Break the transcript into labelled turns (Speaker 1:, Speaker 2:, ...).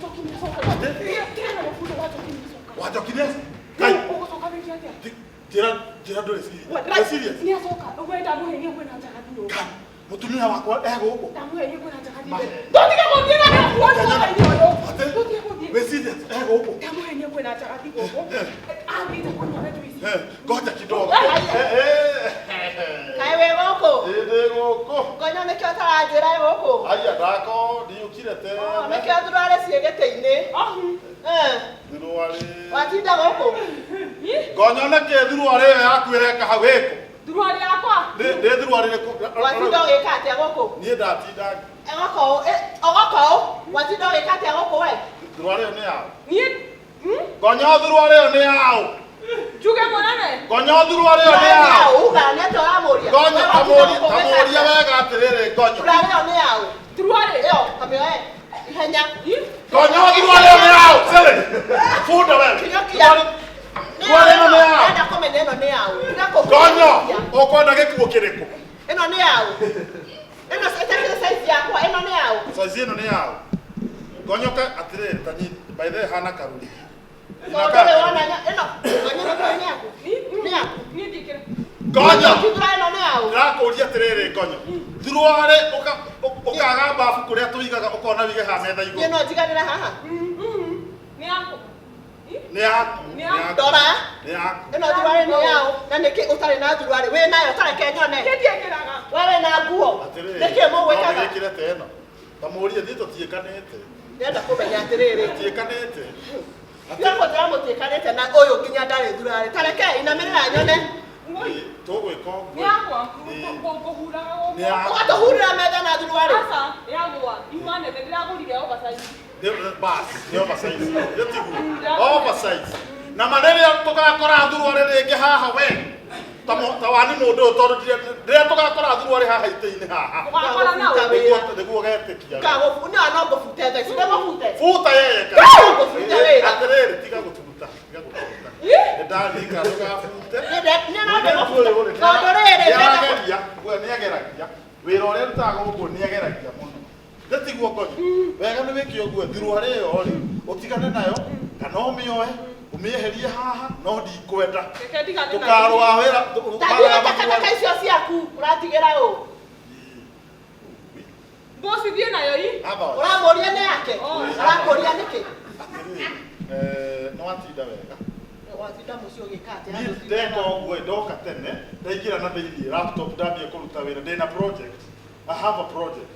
Speaker 1: Wanjoki nĩ acoka. Tigana na mũbuto, Wanjoki nĩ acoka.
Speaker 2: Wanjoki nĩ Ngai.
Speaker 1: Ũgũcoka wĩke atĩa?
Speaker 2: Njĩra njĩra ndũrĩ serious. Serious.
Speaker 1: Nĩ acoka. Ũguo ndamũhenia kwĩna njagathi nyũmba.
Speaker 2: Kai, mũtumia wakwa e gũkũ.
Speaker 1: Ndamũhenia kwĩna njagathi mbere. Tũtige gũthiĩ na gũthiĩ ũyũ.
Speaker 2: Atĩ?
Speaker 1: Tũtige gũthiĩ.
Speaker 2: Wĩ serious e gũkũ.
Speaker 1: Ndamũhenia kwĩna njagathi gũkũ. Athiĩte kũnyua juice.
Speaker 2: Eh, Ngoja kidogo.
Speaker 3: Eh.
Speaker 2: Eh, eh.
Speaker 3: Kaĩ wĩ gũkũ?
Speaker 2: Ĩ, ndĩ gũkũ.
Speaker 3: Ngonyo nĩkĩo ũtaranjĩra wĩ gũkũ?
Speaker 2: Aya ndako ndiũkire tene.
Speaker 3: Oh, nĩkĩo thuruarĩ ciĩ gĩtĩ-inĩ. Eh,
Speaker 2: Thuruarĩ.
Speaker 3: watinda gũkũ?
Speaker 2: Ngonyo nĩkĩ thuruarĩ ĩyo yaku ĩreka hau ĩkũ?
Speaker 1: Thuruarĩ yakwa.
Speaker 2: Nĩ nĩ thuruarĩ ĩrĩkũ?
Speaker 3: Watinda ũgĩka atĩa gũkũ?
Speaker 2: Niĩ ndatinda
Speaker 3: Gũkũ, gũkũ, watinda ũgĩka atĩa gũkũ we?
Speaker 2: thuruarĩ ĩyo nĩ yaũ.
Speaker 1: Niĩ
Speaker 2: Ngonyo thuruarĩ ĩyo nĩ yaũ.
Speaker 1: njuge mũnene.
Speaker 2: Ngonyo thuruarĩ ĩyo nĩ yaũ.
Speaker 3: Uga, nĩ atĩa ũramũria?
Speaker 2: Ngonyo
Speaker 3: We watinda
Speaker 2: tamũria
Speaker 3: gũkũ ũgĩka
Speaker 2: tamũria
Speaker 3: atĩa?
Speaker 2: wega atĩrĩrĩ ngonyo.
Speaker 3: Thuruarĩ ĩyo nĩ yaũ?
Speaker 1: Thuruarĩ.
Speaker 3: Ĩyo, kamĩoe. Ihenya.
Speaker 2: Ngonyo thuruarĩ ĩyo nĩ yaũ. Sele. Funda wewe.
Speaker 3: Kinyũkia. Nĩ
Speaker 2: Thuruarĩ ĩno nĩ yaũ.
Speaker 3: Ndĩrenda kũmenya ĩno nĩ yaũ. Tiga kũhutia.
Speaker 2: Ngonyo ũkwenda gĩkuo kĩrĩkũ?
Speaker 3: Ĩno nĩ yaũ. Ĩno ĩtakĩrĩ size yakwa, ĩno nĩ yaũ.
Speaker 2: Size ĩno nĩ yaũ. Ngonyo ka atĩrĩrĩ tanyi by the way hana karũrigi.
Speaker 3: Tondũ ndũrĩ wona ĩno, ngonyo ĩno nĩ yaku. Nĩ yaku.
Speaker 1: Niĩ ndiĩkĩra.
Speaker 2: Ngonyo.
Speaker 3: Thura ĩno nĩ yaũ.
Speaker 2: Ndĩrakũria atĩrĩrĩ ngonyo. Thuruarĩ ũkaga babu kũrĩa tũigaga ũkona wige haha metha
Speaker 3: Niĩ
Speaker 2: igũrũ.
Speaker 3: no njiganĩre haha.
Speaker 1: Nĩ yakwa.
Speaker 2: Nĩ yaku.
Speaker 1: Nĩ yaku.
Speaker 3: Ndora.
Speaker 2: Nĩ yaku.
Speaker 3: Ĩno thuruarĩ nĩ yaũ. Na nĩkĩ ũtarĩ na thuruarĩ? Wĩ nayo tareke nyone.
Speaker 1: Niĩ ndiĩkĩraga.
Speaker 3: We wĩ na nguo.
Speaker 2: Atĩrĩrĩ.
Speaker 3: Nĩkĩ mũgwĩkaga?
Speaker 2: No ndĩgĩkĩre ta ĩno. Tamũrie thiĩ tũtiĩkanĩte.
Speaker 3: Ndĩrenda kũmenya atĩrĩrĩ.
Speaker 2: Tũtiĩkanĩte.
Speaker 3: Tiga kũnjĩra mũtiĩkanĩte na ũyũ nginya ndarĩ thuruarĩ. Tareke inamĩrĩra nyone.
Speaker 1: Ngũi.
Speaker 2: Tũgwĩka ũguo.
Speaker 1: Nĩ yakwa.
Speaker 2: Ĩ.
Speaker 1: Ngũhuraga
Speaker 2: Nĩ
Speaker 1: gũkũ.
Speaker 2: yaku.
Speaker 3: Ũgatũhurĩra metha na thuruarĩ.
Speaker 1: Aca, yagwa. Yuma nene ndĩragũrire oversize.
Speaker 2: Bas, nĩ oversize. Nĩ tiguo. Oversize. Na ma rĩrĩa tũgakora thuruarĩ rĩngĩ haha we. Ta ta wani mũndũ ũyũ tondũ rĩrĩa tũgakora thuruarĩ haha itĩ-inĩ haha.
Speaker 1: Ũgakora na
Speaker 3: Ngũbuta
Speaker 1: ũ.
Speaker 3: wĩra.
Speaker 2: Nĩguo getĩkia.
Speaker 3: Kagũbu, no no ngũbute thaa ici, ndĩgũbute.
Speaker 2: Buta yeye.
Speaker 3: Ngũbute wĩra.
Speaker 2: Atĩrĩrĩ, tiga gũturuta, tiga gũturuta. Nĩndathika ndũgabute.
Speaker 3: Niĩ no ndĩgũbute. Tondũ rĩrĩ, ndĩrenda
Speaker 2: Nĩarageria, we nĩageragia. Wĩra ũrĩa arutaga gũkũ nĩageragia mũno. Nĩ tiguo ngonyo. Wega nĩ wĩke ũguo thuruarĩ ĩyo rĩ, ũtigane nayo kana ũmĩoe, ũmĩeherie haha, no ndikwenda.
Speaker 1: Reke ndigane nayo.
Speaker 2: Tũkarũa wĩra,
Speaker 3: Tathira takataka icio ciaku ũratigĩra ũ?
Speaker 1: Ngũcithiĩ nayo i.
Speaker 3: Ũramũria nĩ yake?
Speaker 1: Oh.
Speaker 3: Ũrakũria nĩkĩ?
Speaker 2: Atĩrĩrĩ, eh, nĩwatinda wega.
Speaker 3: Watinda mũciĩ ũgĩka atĩa?
Speaker 2: Niĩ ndeka ũguo ĩ, ndoka tene ndaingĩra na thĩiniĩ laptop ndambia kũruta wĩra ndĩna project. I have a project.